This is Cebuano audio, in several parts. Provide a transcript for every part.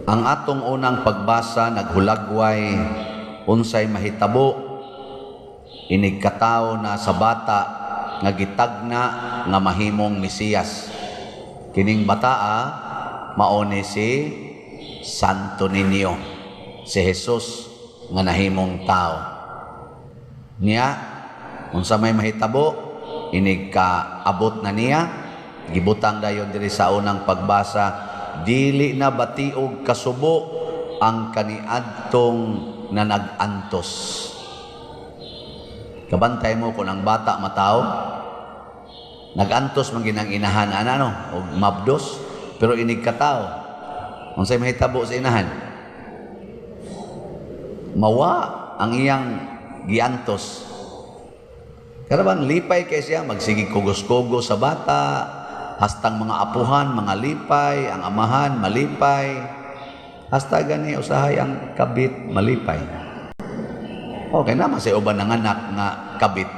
Ang atong unang pagbasa naghulagway unsay mahitabo inig katawo na sa bata nga gitagna nga mahimong Mesiyas. Kining bataa mao ni si Santo Niño, si Jesus nga nahimong tao. Niya unsa may mahitabo inig kaabot na niya, gibutang dayon diri sa unang pagbasa, dili na batiog kasubo ang kaniadtong na nag-antos. Kabantay mo kung ang bata mataw, nag-antos man ginang inahan ana no, og mabdos, pero inig katawo, unsay mahitabo sa inahan? Mawa ang iyang giantos. Karabang lipay kay siya, magsigig kugos-kugos sa bata, hastang mga apuhan, mga lipay, ang amahan, malipay. Hasta gani usahay ang kabit, malipay. Okay, naman say uban ng anak nga kabit.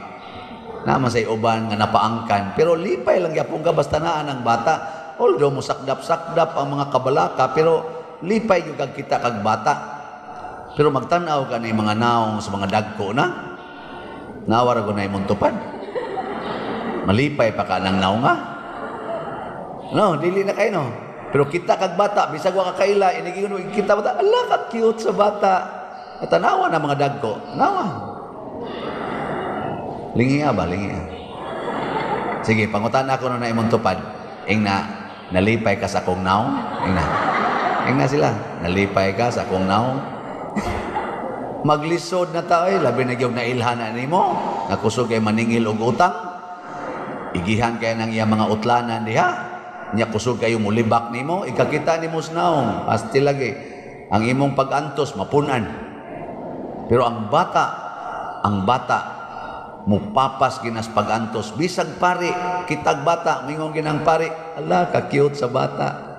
Naman say uban nga napaangkan. Pero lipay lang gyapon ka basta naan ang bata. Although musakdap-sakdap ang mga kabalaka, pero lipay gyud kag kita kag bata. Pero magtan-aw ka ni mga naong sa mga dagko na, nawara ko na imong tupad. Malipay pa ka ng naong nga. No, dili na kayo no. Pero kita kag bata, bisag wa ka kaila, inigingon kita bata, ala ka cute sa bata. At tanawa na mga dagko. Tanawa. Lingi ba? Lingi. Sige, pangutan ako na imong tupad. Ing na, nalipay ka sa akong naong. Ing na. Ing na sila. Nalipay ka sa akong naong. Maglisod na ta, oy, labi na gyud nailhan na nimo. Nakusog kay maningil og utang. Igihan kay nang iyang mga utlanan diha. Nya kusog kayo mulibak nimo, ikakita nimo sa naong. Asti lagi ang imong pag-antos mapunan. Pero ang bata mupapas ginas pag-antos. Bisag pari, kitag bata, mingon ginang pari, ala ka cute sa bata.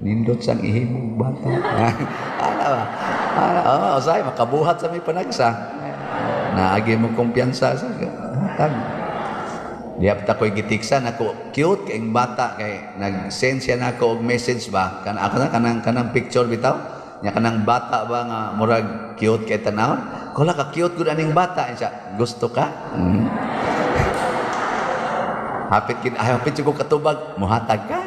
Nindot sang ihimong bata. Ana ba? Ana, oh, usay makabuhat sa may panagsa. Naagi mo kumpiyansa sa hatag. Diap ta ko'y gitiksan ako, cute kayong bata kay nag-send siya nako og message ba kan ako na kanang kanang picture bitaw nya kanang bata ba nga murag cute kay tanawon ko ka cute gud aning bata siya gusto ka. Hapit kin ay hapit ko katubag muhatag ka.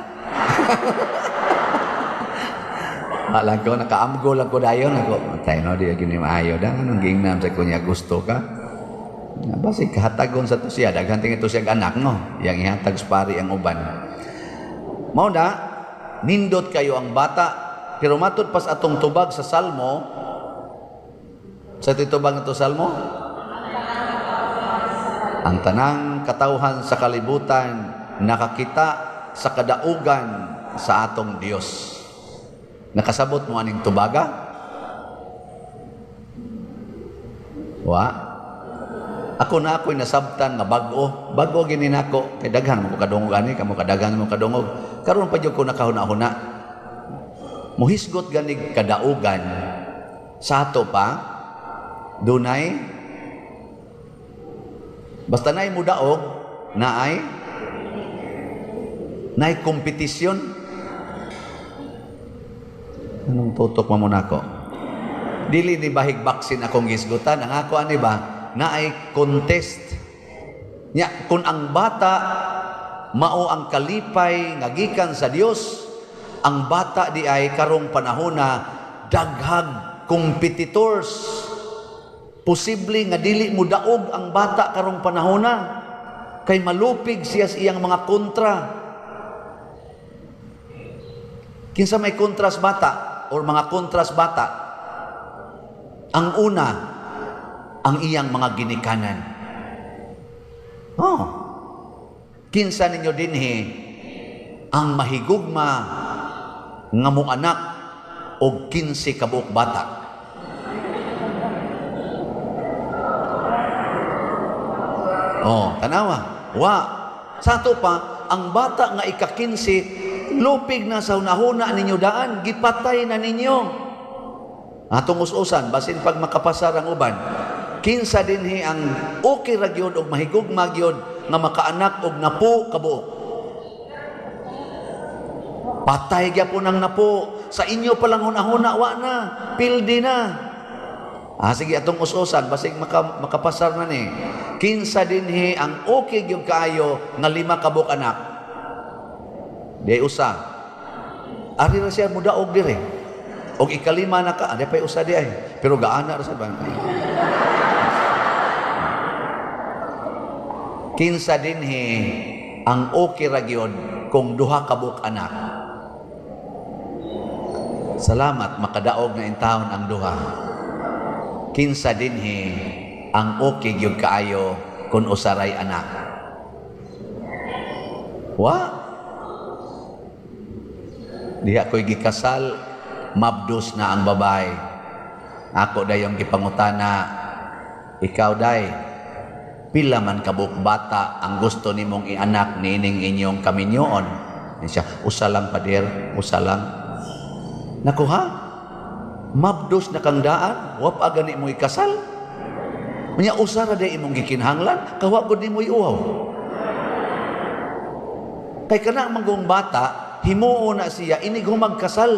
Alang ko nakaamgo lang ko dayon ako tay no di gini maayo da anong giingnam sa kunya gusto ka. Basi kahatagon sa to siya, daghan tingin to siya anak no, yang ihatag sa pari ang uban. Mao na nindot kayo ang bata, pero matud pas atong tubag sa Salmo, sa titubag na to Salmo, ang tanang katawhan sa kalibutan nakakita sa kadaugan sa atong Dios. Nakasabot mo aning tubaga? Wa. Ako na ako'y nasabtan nga bag-o. Bag-o gini nako. Kay daghan mo ko kadungog ani, kamo kadaghan mo kadungog. Karon pa jud ko nakahuna-huna. Muhisgot ganig kadaugan sa ato pa dunay basta naay mudaog naay naay kompetisyon. Anong tutok mo nako? Dili ni bahig baksin akong gisgutan. Ang ako ani ba naay contest. Nya kung ang bata mao ang kalipay nga gikan sa Dios, ang bata di ay karong panahona daghag competitors. Posible nga dili mo daog ang bata karong panahona kay malupig siya sa iyang mga kontra. Kinsa may kontras bata or mga kontras bata? Ang una, ang iyang mga ginikanan. Oh. Kinsa ninyo dinhi ang mahigugma nga mo anak og 15 ka buok bata? Oh, tanawa. Wa. Sa ato pa, ang bata nga ika-15 lupig na sa hunahuna ninyo daan, gipatay na ninyo. Atong us-usan, basin pag makapasar ang uban, kinsa dinhi ang okay ra gyud og mahigugma gyud nga makaanak og napo kabuok? Patay gyapon ang napo. Sa inyo pa lang hunahuna, wa na. Pildi na. Ah, sige, atong us-usan, basig makapasar na ni. Kinsa dinhi ang okay gyud kaayo nga lima ka buok anak? Di usa. Ari ra siya mudaog dire. Og ikalima na ka, di pa usa di ay. Pero gaana ra sa ba? Kinsa dinhi ang okay ra gyud kung duha ka buok anak? Salamat makadaog na intawon ang duha. Kinsa dinhi ang okay gyud kaayo kung usaray anak? Wa. Diha ko'y gikasal, mabdos na ang babae. Ako dayong gipangutana, ikaw day, pila man kabuok bata ang gusto nimong ianak niining inyong kaminyoon? Siya, usa lang pader, usa lang. Naku ha? Mabdos na kang daan, wa pa gani mo ikasal. Unya usa ra day imong gikinahanglan, kawa gud nimo iuhaw. Kay kana manggong bata, himuo na siya inig humagkasal.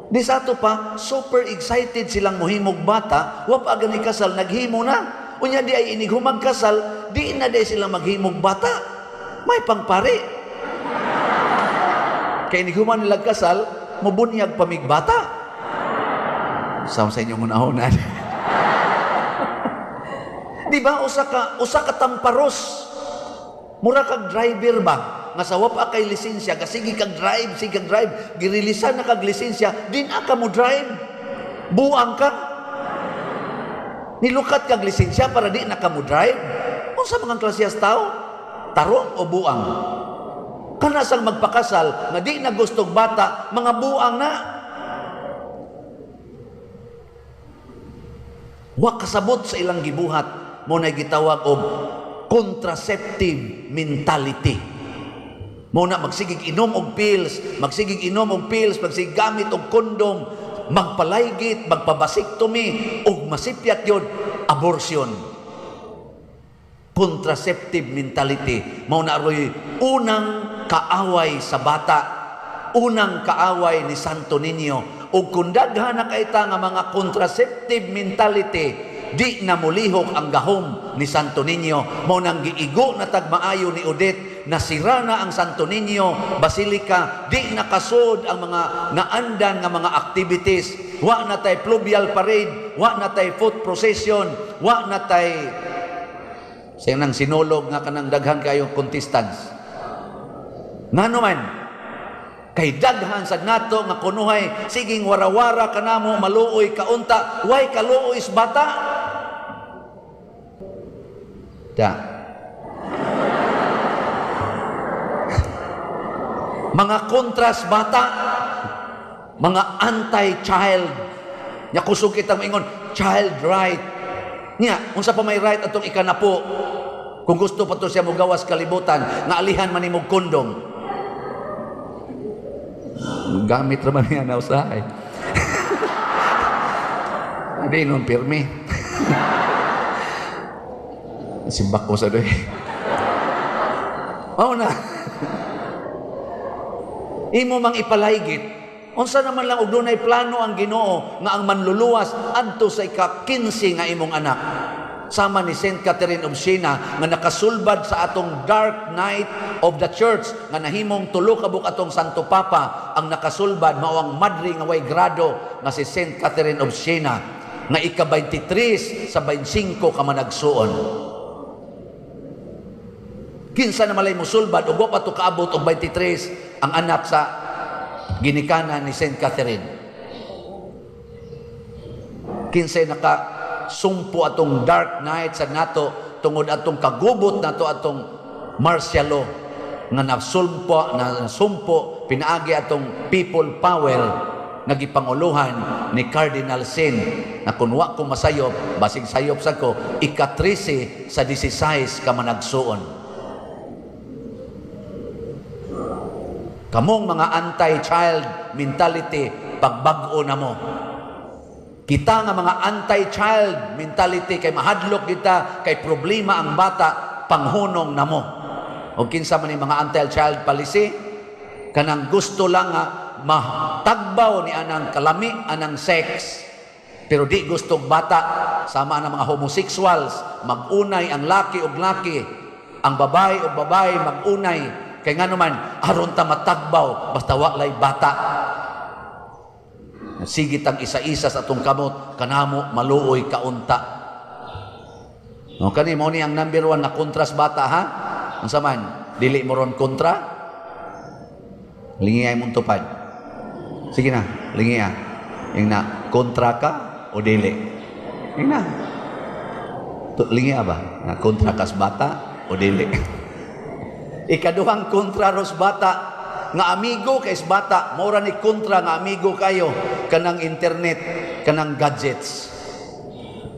Di sa ato pa, super excited silang mohimog bata, wa pa gani kasal, naghimo na. Unya di ay inig humagkasal, di na di sila maghimog bata. May pangpari. Kay inig human nila kasal, mobunyag pamig bata. Sama sa inyong unahunan. Di ba usa ka tamparos? Mura kag driver ba? Nga sa wa pa kay lisensya, kasige kag drive, sige kag drive, girilisan na kag lisensya, di na ka mo drive. Buang ka. Nilukat kag lisensya para di na ka mo drive. Unsa mga klasiyas tao? Tarong o buang? Kana sang magpakasal nga di na gustog bata, mga buang na. Wa kasabot sa ilang gibuhat, mo na gitawag og contraceptive mentality. Mo na magsigig inom og pills, magsigig inom og pills, magsigig gamit og kondom, magpalaygit, magpabasiktomy, og masipyat yun, abortion. Contraceptive mentality. Mao na aroy unang kaaway sa bata, unang kaaway ni Santo Niño. Og kung daghan na kayta nga mga contraceptive mentality, di na mulihok ang gahom ni Santo Niño. Mao nang giigo na tagmaayo ni Odette, nasira na ang Santo Niño Basilica, di nakasod ang mga naandan nga mga activities. Wa na tay pluvial parade, wa na tay foot procession, wa na tay sa nang sinulog nga kanang daghan kayong contestants. Ngano man, kay daghan sa nato nga kunuhay siging warawara kanamo maluoy kaunta, way kaluoy sa bata. Da. Mga kontras bata, mga anti-child. Nya kusog kitang maingon, child right. Nya, unsa pa may right atong ikanapo? Kung gusto pa to siya mogawas kalibutan, nga alihan man nimog kondom. Gamit ra man niya na usahay. Hindi nun pirmi. Simbak ko sa doy. Mao na. Imo mang ipalaygit. Unsa naman lang og dunay plano ang Ginoo nga ang manluluwas adto sa ika-15 nga imong anak. Sama ni Saint Catherine of Siena nga nakasulbad sa atong dark night of the church nga nahimong tulo ka buok atong Santo Papa ang nakasulbad mao ang madre nga way grado nga si Saint Catherine of Siena nga ika-23 sa 25 ka managsuon. Kinsa na malay musulbad ug wa pa to kaabot og 23 ang anak sa ginikanan ni Saint Catherine. Kinsay nakasumpo atong dark night sa nato tungod atong kagubot nato atong martial law nga nasumpo pinaagi atong people power nga gipanguluhan ni Cardinal Sin na kun wa ko masayop, basig sayop sa ko, ika-13 sa 16 ka managsuon. Kamong mga anti-child mentality, pagbag-o na mo. Kita nga mga anti-child mentality, kay mahadlok kita, kay problema ang bata, panghunong na mo. O kinsa man yung mga anti-child policy, kanang gusto lang nga Matagbaw ni anang kalami anang sex. Pero di gusto og bata, sama ang mga homosexuals, magunay ang laki og laki, ang babae og babae magunay. Kay ngano man, aron ta matagbaw basta wa lay bata. Sige tang isa-isa sa atong kamot, kanamo maluoy kaunta. No, kani mo ni ang number one na kontras bata, ha? Unsa man? Dili mo ron kontra? Lingi ay mong tupad. Sige na, lingi ah. Yung na, kontra ka o dili? Yung na. Lingi ba? Na kontra kas bata o dili? Ikaduhang kontra ros bata nga amigo kay bata, mora ni kontra nga amigo kayo kanang internet, kanang gadgets.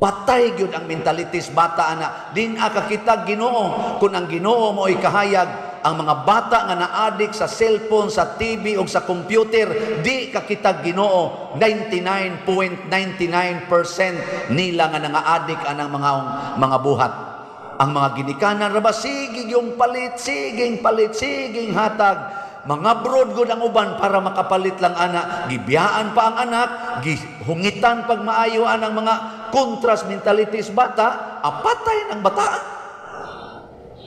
Patay gyud ang mentalities bata ana. Din kakita Ginoo. Kung ang Ginoo mo ay kahayag, ang mga bata nga naadik sa cellphone, sa TV o sa computer, di kakita Ginoo. 99.99% nila nga nangaadik anang mga buhat. Ang mga ginikanan ra ba, sige yung palit, siging palit, siging hatag. Mga broad gud ang uban para makapalit lang ana. Gibiyaan pa ang anak, gihungitan pag maayo anang mga contrast mentalities bata, apatay ng bata.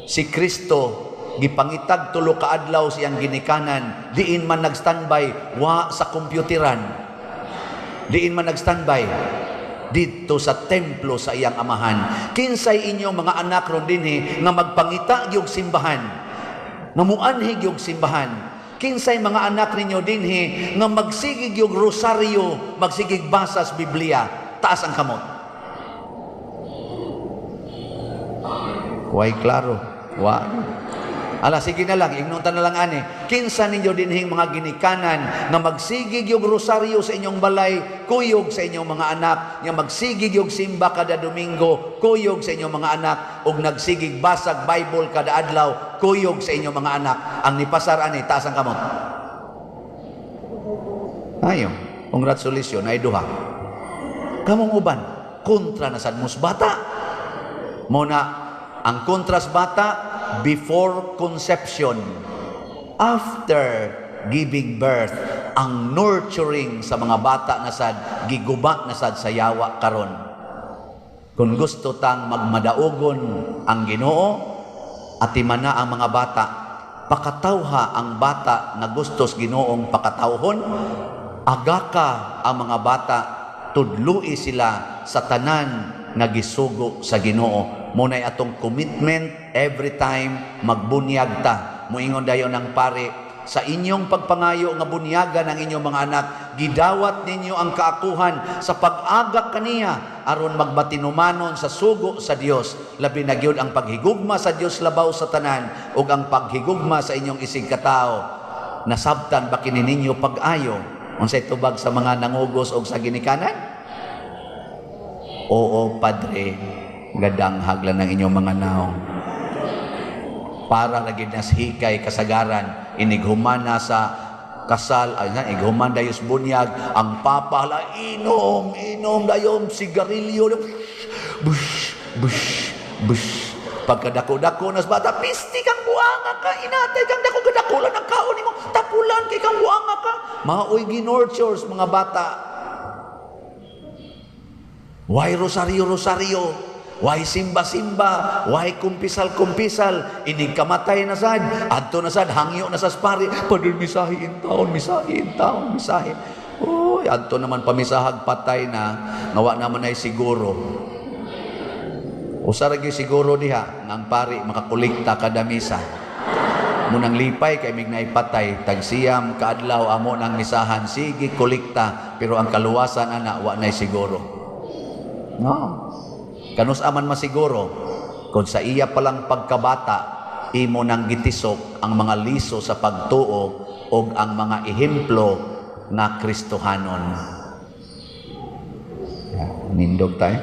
Si Kristo gipangitag 3 ka adlaw siyang ginikanan, diin man nagstandby, wa sa kompyuteran. Diin man nagstandby didto sa templo sa iyang amahan. Kinsay inyong mga anak ron dinhi nga magpangita gyud simbahan, nga muanhi gyud simbahan? Kinsay mga anak ninyo dinhi nga magsigig yung rosaryo, magsigig basas Biblia? Taas ang kamot. Way klaro. Wa. Ala, sige na lang, ignunta na lang ani. Kinsa ninyo dinhing mga ginikanan nga magsigig yung rosaryo sa inyong balay, kuyog sa inyong mga anak, nga magsigig yung simba kada Domingo, kuyog sa inyong mga anak, ug nagsigig basag Bible kada adlaw, kuyog sa inyong mga anak. Ang nipasar ani, taas ang kamot. Ayo, congratulations, ay duha. Kamong uban, kontra na sad mos bata. Muna, ang kontras bata, before conception, after giving birth, ang nurturing sa mga bata na sad, giguba na sad sa yawa karon. Kung gusto tang magmadaugon ang Ginoo, atimana ang mga bata, pakatawha ang bata nga gustos Ginoong pakatawhon, agaka ang mga bata, tudlui sila sa tanan nga gisugo sa Ginoo. Muna'y atong commitment every time magbunyag ta. Muingon dayon ang pare, sa inyong pagpangayo nga bunyagan ang inyong mga anak, gidawat ninyo ang kaakuhan sa pag-agak kaniya aron magbatinumanon sa sugo sa Dios. Labi na gyud ang paghigugma sa Dios labaw sa tanan ug ang paghigugma sa inyong isig katao. Nasabtan ba kini ninyo pag-ayo? Unsay tubag sa mga nangugos og sa ginikanan? Oo, Padre, gadanghag lang ng inyong mga naong. Para lagi nas hikay kasagaran, inighumana sa kasal, ay, ighuman dayos bunyag, ang papa la, inom, inom dayon, sigarilyo, bush, bush, bush. Pagkadako-dako nas bata, pisti kang buanga ka, inatay kang dako kadakulan ang kaon nimo, tapulan kay kang buanga ka. Maoy ginurtures mga bata. Why rosaryo, rosaryo? Why simba-simba? Why kumpisal-kumpisal? Inig kamatay na sad, adto na sad, hangyo na sa pari. Padre, misahi in taon, misahi in taon, misahi. Uy, adto naman pamisahag patay na, ngawa naman ay siguro. Usa ra gyud siguro diha nga ang pari makakolekta kada misa. Munang lipay kay mignay patay, tag 9 kaadlaw amo nang misahan, sige kolekta, pero ang kaluwasan ana wa nay siguro. No. Kanus aman masiguro kung sa iya palang pagkabata imo nang gitisok ang mga liso sa pagtuo og ang mga ehemplo nga Kristohanon. Nindog tayo.